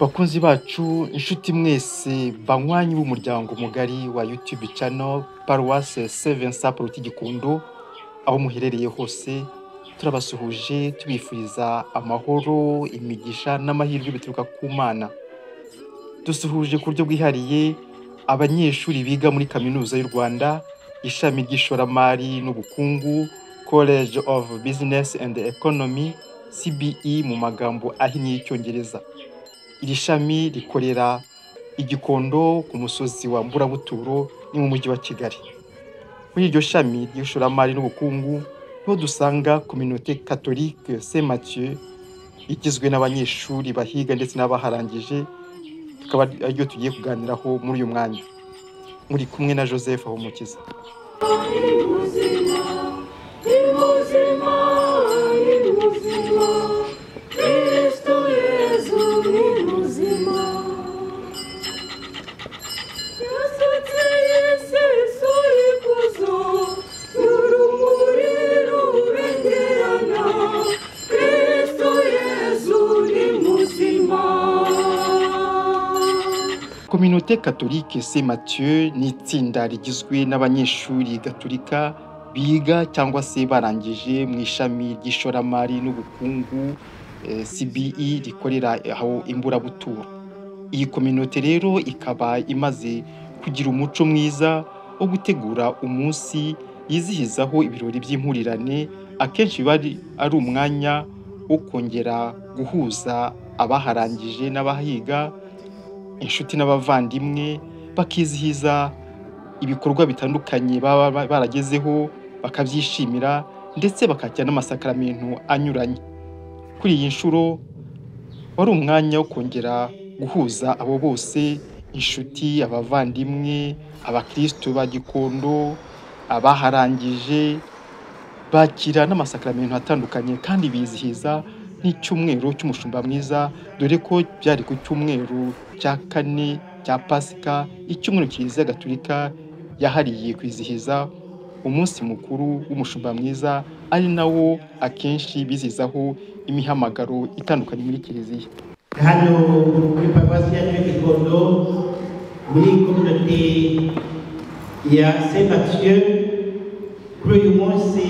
Bakunzi bacu, inshuti mwese, banywanyi b'umuryango mugari wa YouTube channel Paroisse Saint Vincent Pallotti Gikondo, aho muherereye hose turabasuhuje tubifuriza amahoro, imigisha n'amahirwe bituruka ku Mana. Dusuhuje ku buryo bwihariye abanyeshuri biga muri Kaminuza y'u Rwanda, ishami ry'ishoramari n'ubukungu, College of Business and Economy, CBE mu magambo ahinnye y'Icyongereza. Iri shami rikorera i Gikondo ku musozi wa Mburabuturo ni mu mujyi wa Kigali. Muri iryo shami ry'ishoramari n'ubukungu niho dusanga Communauté Catholique Saint Mathieu igizwe n'abanyeshuri bahiga ndetse n'abaharangije, tukaba ariryo tugiye kuganiraho muri uyu mwanya. Muri kumwe na Joseph Habumukiza. Communauté Catholique Saint Mathieu ni itsinda rigizwe n'abanyeshuri gatolika biga cyangwa se barangije mu ishami ry'ishoramari n'ubukungu CBE rikorera aho Imburabuturo. Iyi communauté rero ikaba imaze kugira umuco mwiza wo gutegura umunsi yizihizaho ibirori by'impurirane, akenshi biba ari umwanya wo kongera guhuza abaharangije n'abahiga, inshuti n'abavandimwe, bakizihiza ibikorwa bitandukanye baba baragezeho, bakabyishimira ndetse bakakira n'amasakaramentu anyuranye. Kuri iyi nshuro wari umwanya wo kongera guhuza abo bose, inshuti, abavandimwe, abakristo ba Gikondo, abaharangije, bakira n'amasakaramentu atandukanye kandi bizihiza n'icyumweru cy'umushumba mwiza, dore ko byari ku cyumweru cya kane cya Pasika, icyumweru Kiliziya Gatolika yahariye kwizihiza umunsi mukuru w'umushumba mwiza, ari nawo akenshi bizizaho imihamagaro itandukanye muri Kiliziya. Hano muri paruwasi yacu ya Gikondo, muri communauté ya Saint Mathieu, kuri uyu munsi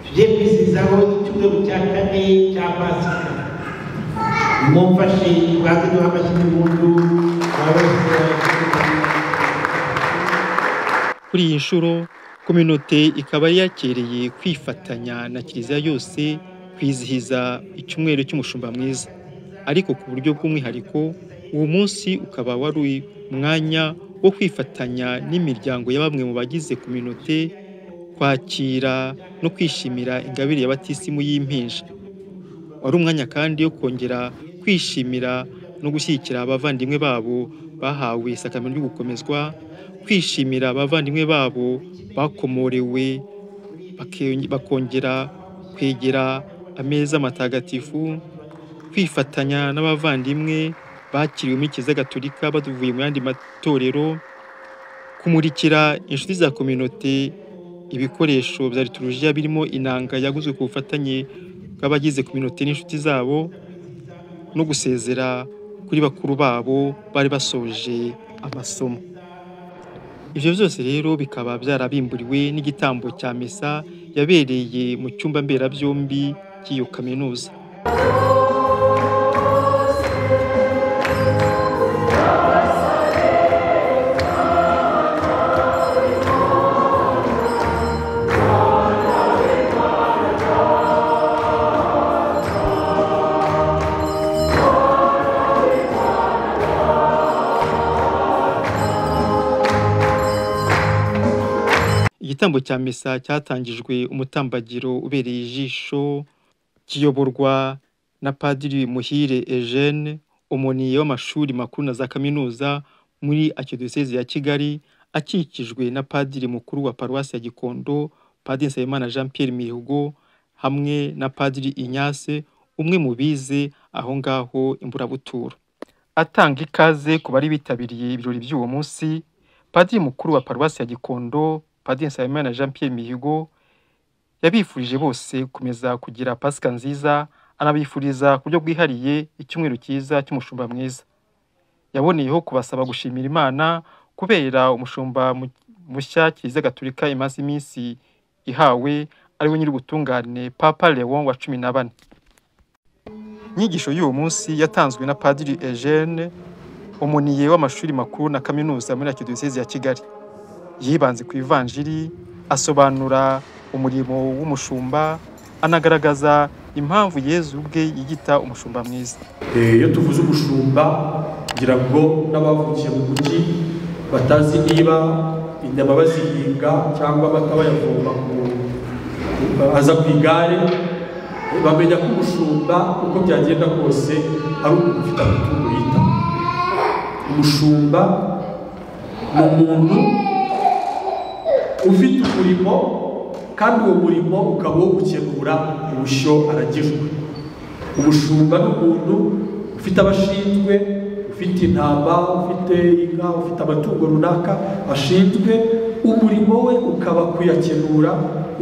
tugiye kwizihizaho icyumweru cya kane cya Pasika. Mumfashe tubanze duha amashyi y'impundu. Kuri iyi nshuro communauté ikaba yakereye kwifatanya na Kiliziya yose kwizihiza icyumweru cy'umushumba mwiza, ariko ku buryo bw'umwihariko uwo munsi ukaba wari umwanya wo kwifatanya n'imiryango ya bamwe mu bagize communauté kwakira no kwishimira ingabire ya batisimu y'impinja. Wari umwanya kandi wo kongera kwishimira no gushyigikira abavandimwe babo bahawe isakaramentu ryo gukomezwa, kwishimira abavandimwe babo bakomorewe bakongera kwegera ameza matagatifu, kwifatanya n'abavandimwe bakiriwe muri Kiliziya Gatolika bavuye mu yandi matorero, kumurikira inshuti za communauté ibikoresho bya liturujia birimo inanga yaguzwe ku bufatanye bw'abagize communauté n'inshuti zabo, no gusezera kuri bakuru babo bari basoje amasomo. Ibyo byose rero bikaba byarabimburiwe n'igitambo cya misa yabereye mu cyumba mberabyombi cy'iyo kaminuza. Igitambo cya misa cyatangijwe umutambagiro ubereye ijisho, kiyoborwa na Padiri Muhire Eugene, umuniye w'amashuri makuru na za kaminuza muri Archdiocese ya Kigali, akikijwe na Padiri mukuru wa Paruwasi ya Gikondo, Padiri Nsabimana Jean Pierre Mihigo, hamwe na Padiri Ignace, umwe mu bize aho ngaho Imburabuturo. Atanga ikaze ku bari bitabiriye ibirori by'uwo munsi, Padiri mukuru wa Paruwasi ya Gikondo, Padiri Nsabimana Jean Pierre Mihigo, yabifurije bose gukomeza kugira Pasika nziza, anabifuriza ku buryo bwihariye icyumweru cyiza cy'umushumba mwiza. Yaboneyeho kubasaba gushimira Imana kubera umushumba mushya Kiliziya Gatolika imaze iminsi ihawe, ari we nyir'ubutungane Papa Leon wa 14. Inyigisho y'uwo munsi yatanzwe na Padiri Eugene, umuniye w'amashuri makuru na kaminuza muri Archdiocese ya Kigali. Yibanze ku Ivanjiri, asobanura umurimo w'umushumba, anagaragaza impamvu Yezu ubwe yiyita umushumba mwiza. Iyo tuvuze umushumba, ngira ngo n'abavukiye mu mujyi batazi niba inyama bazihinga cyangwa amata bayavoma aza ku igare, bamenya ko umushumba uko byagenda kose ari umuntu ufite amatungo yita. Umushumba ni umuntu ufite umurimo, kandi uwo murimo ukaba uwo gukenura ubushyo aragijwe. Umushumba ni umuntu ufite abashinzwe, ufite intama, ufite inka, ufite amatungo runaka ashinzwe, umurimo we ukaba kuyakenura,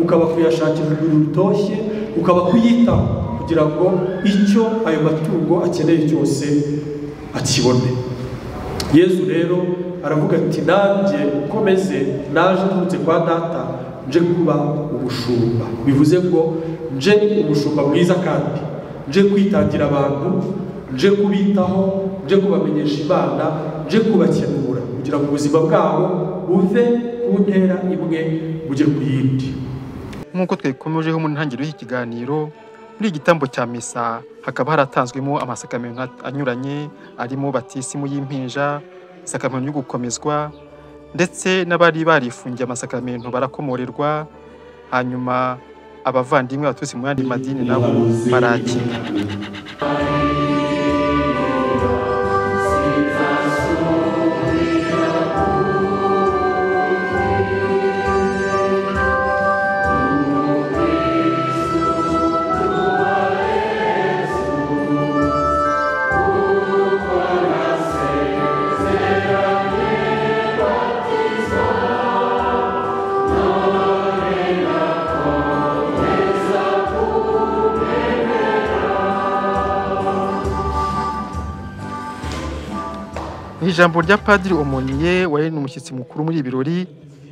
ukaba kuyashakira urwuri rutoshye, ukaba kuyitaho kugira ngo icyo ayo matungo akeneye cyose akibone. Yezu rero aravuga ati nanjye ukomeze, naje nturutse kwa data nje kuba umushumba. Bivuze ngo nje umushumba mwiza, kandi nje kwitangira abantu, nje kubitaho, nje kubamenyesha Imana, nje kubakenura kugira ngo ubuzima bwabo buve ku ntera imwe bujye ku yindi. Nk'uko twikomejeho mu ntangiriro y'ikiganiro, muri igitambo cya misa hakaba haratanzwemo amasakamento anyuranye, arimo batisimu y'impinja, isakamento yo gukomezwa, ndetse n'abari barifungiye amasakamento barakomorerwa, hanyuma abavandimwe baturutse mu yandi madini nabo barakira. Ijambo rya Padiri Omoniye wari n'umushyitsi mukuru muri ibirori,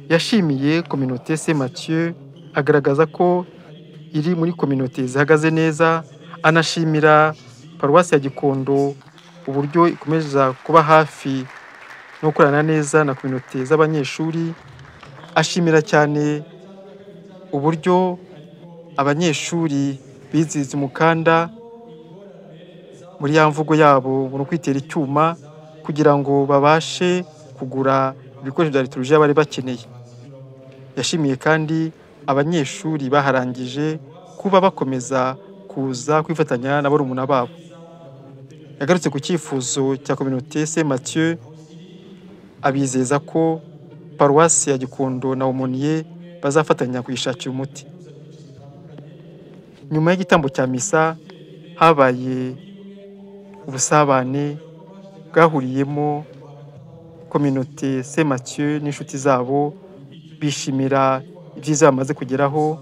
yashimiye Communauté Saint Mathieu, agaragaza ko iri muri communauté zihagaze neza, anashimira Paruwasi ya Gikondo uburyo ikomeza kuba hafi no gukorana neza na communauté z'abanyeshuri, ashimira cyane uburyo abanyeshuri bizize umukanda muri ya mvugo yabo ngo kwitera icyuma kugira ngo babashe kugura ibikoresho bya liturujia bari bakeneye. Yashimiye kandi abanyeshuri baharangije kuba bakomeza kuza kwifatanya na barumuna babo. Yagarutse ku cyifuzo cya Communauté Saint Mathieu, abizeza ko Paruwasi ya Gikondo na Omoniye bazafatanya kuyishakira umuti. Nyuma y'igitambo cya misa habaye ubusabane bwahuriyemo Communauté Saint Mathieu n'inshuti zabo, bishimira ibyiza bamaze kugeraho,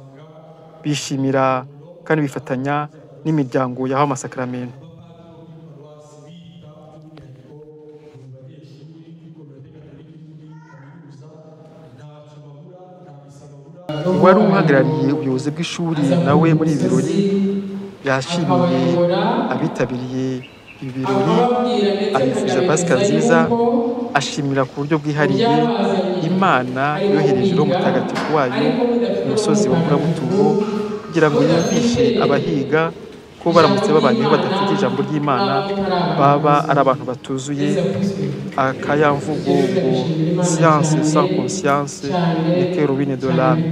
bishimira kandi bifatanya n'imiryango yahawe amasakramentu. Uwari uhagarariye ubuyobozi bw'ishuri nawe muri ibi birori yashimiye abitabiriye ibi birori, abifuza Pasika nziza, ashimira ku buryo bwihariye Imana yohereje Roho Mutagatifu wayo ku musozi wa Mburabuturo kugira ngo yumvishe abahiga ko baramutse babanyeho badafite ijambo ry'Imana baba ari abantu batuzuye. Akayamvugo ngo science sans conscience n'est que ruine de l'âme.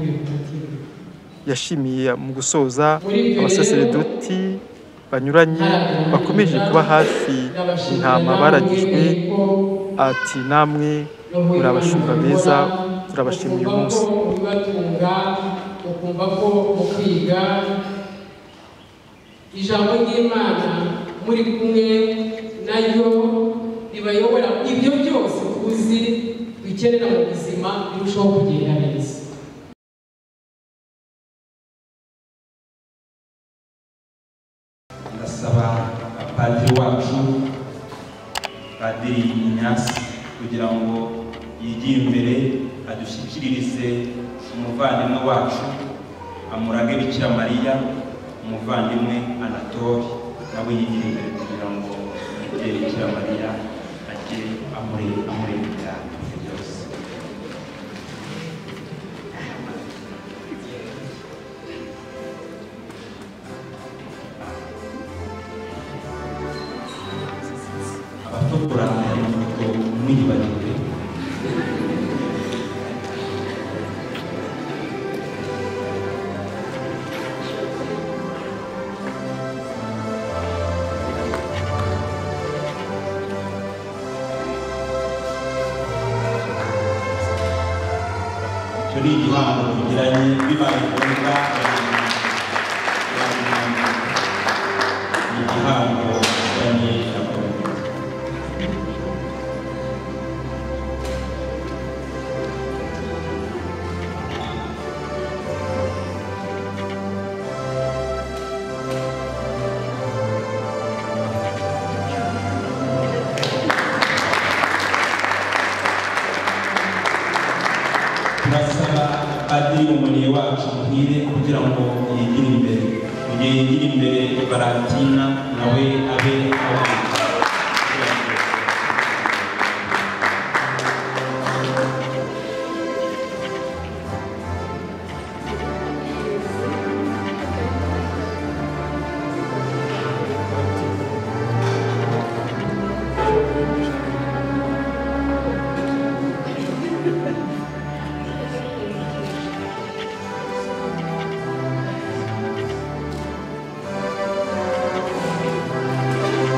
Yashimiye mu gusoza abasaseredoti banyuranye bakomeje kuba hafi intama baragijwe, ati namwe muri abashumba beza, turabashimiye uyu munsi. Ijambo ry'Imana muri kumwe nayo ribayobora ibyo byose tuzi dukenera mu buzima birushaho kugenda neza. Padiri Inyasi kugira ngo yigire imbere adushyikirize umuvandimwe wacu amurage Bikira Mariya, umuvandimwe Anatole nawe yigire imbere kugira ngo umubyeyi Bikira Mariya ajye amurengera byose. Abafotora aya mafoto mwiyibagirwe. Icyo ni igihango tugiranye, bibaye ngombwa ni igihango tugiranye na komite. Turasaba Padiri Umuriye wacu Muhire kugira ngo yigire imbere. Mu gihe yigira imbere Valentina nawe abe ahaguruka.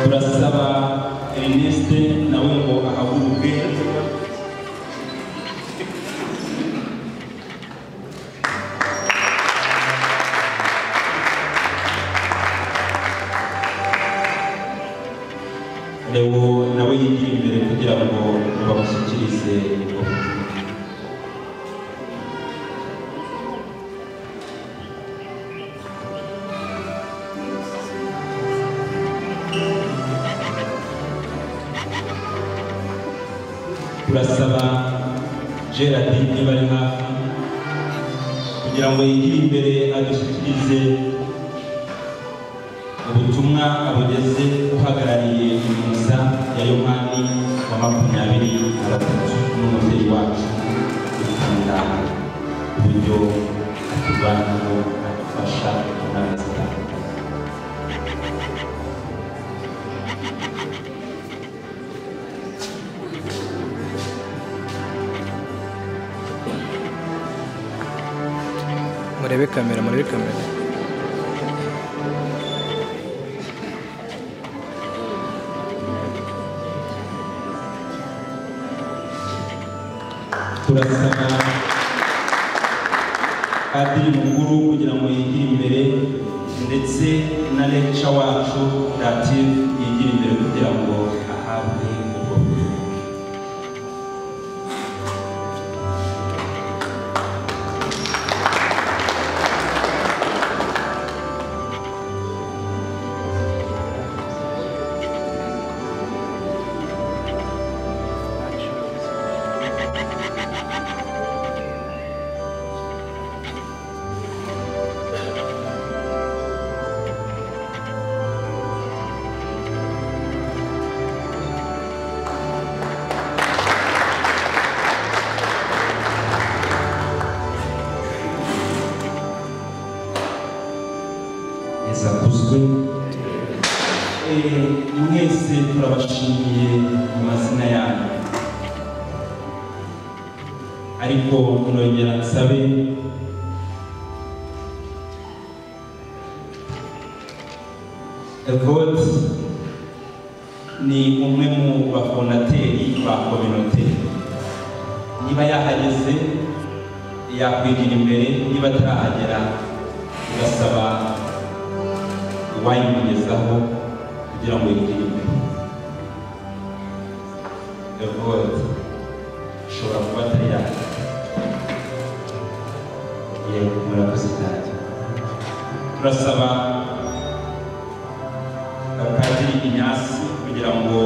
Turasaba Ernest nawe ngo ahaguruke. Leo nawe yigire imbere kugira ngo bamushyikirize ubwo butumwa. Turasaba Gerard niba ari hafi kugira ngo yigire imbere adushyikirize ubutumwa abugeze uhagarariye impuza ya Yohani wa 23 n'umubyeyi wacu ukunda uburyo atubanaho adufasha mu ntambwe zitandukanye. Murebe kamera, murebe kamera. Turasaba Padiri Mukuru kugira ngo yigire imbere ndetse na lecture wacu Dative yigire imbere kugira ngo ahabwe ubwo butumwa. Akuzwe. Mwese turabashimiye mu mazina yanyu, ariko nongera nsabe Evode ni umwe mu bafondateri ba kominote, niba yahageze yakwigira imbere, niba atarahagera tugasaba wayimugezaho kugira ngo yigire imbere. Evode ishobora kuba atari yahagera. Yego, murakoze cyane. Turasaba Padiri Inyasi kugira ngo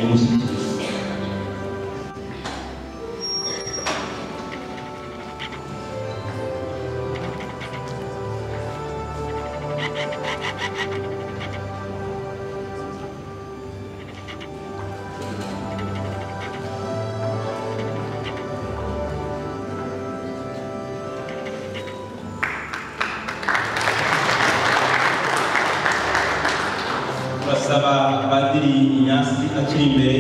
ayimushyikirize. Turasaba Padiri Inyasi akiri imbere,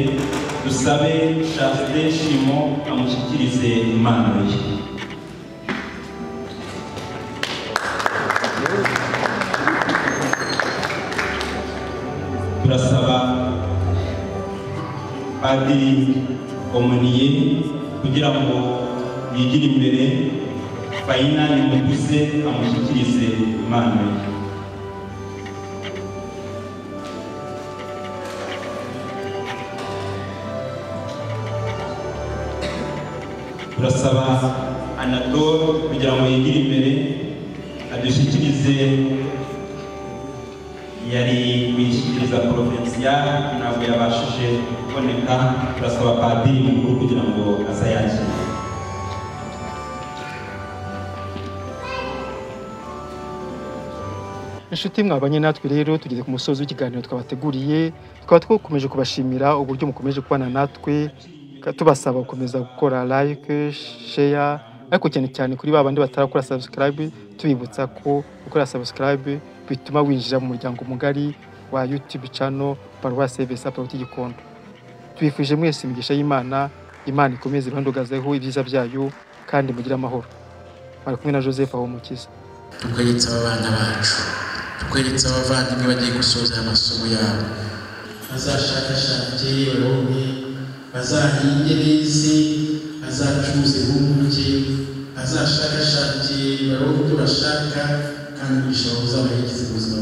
dusabe Chaste Shimo amushyikirize impano ye. Turasaba Padiri Omoniye kugira ngo yigire imbere, Fayina Nimukuze amushyikirize impano ye. Turasaba Anatole kugira ngo yigire imbere adushyikirize, yari kuyishyikiriza Provincial ntabwo yabashije kuboneka. Turasaba Padiri mukuru kugira ngo azayakire. Inshuti mwabanye natwe rero tugeze ku musozi w'ikiganiro twabateguriye, tukaba twakomeje kubashimira uburyo mukomeje kubana natwe, tubasaba gukomeza gukora like, share, ariko cyane cyane kuri ba bandi batarakora subscribe, tubibutsa ko gukora subscribe bituma winjira mu muryango mugari wa YouTube channel Paruwasi Saint Vincent Gikondo. Tubifuje mwese imigisha y'Imana, Imana ikomeze ibandugazeho ibyiza byayo kandi mugire amahoro. Bari kumwe na Joseph Ahomukiza. Tukweretse abana bacu, tukweretse abavandimwe bagiye gusoza amasomo yabo, bazashakashake baronke, bazahinge neze, bazacuruze bunguke, bazashakashake baronke ibyo bashaka, kandi umugisha wawe uzabaherekeze mu buzima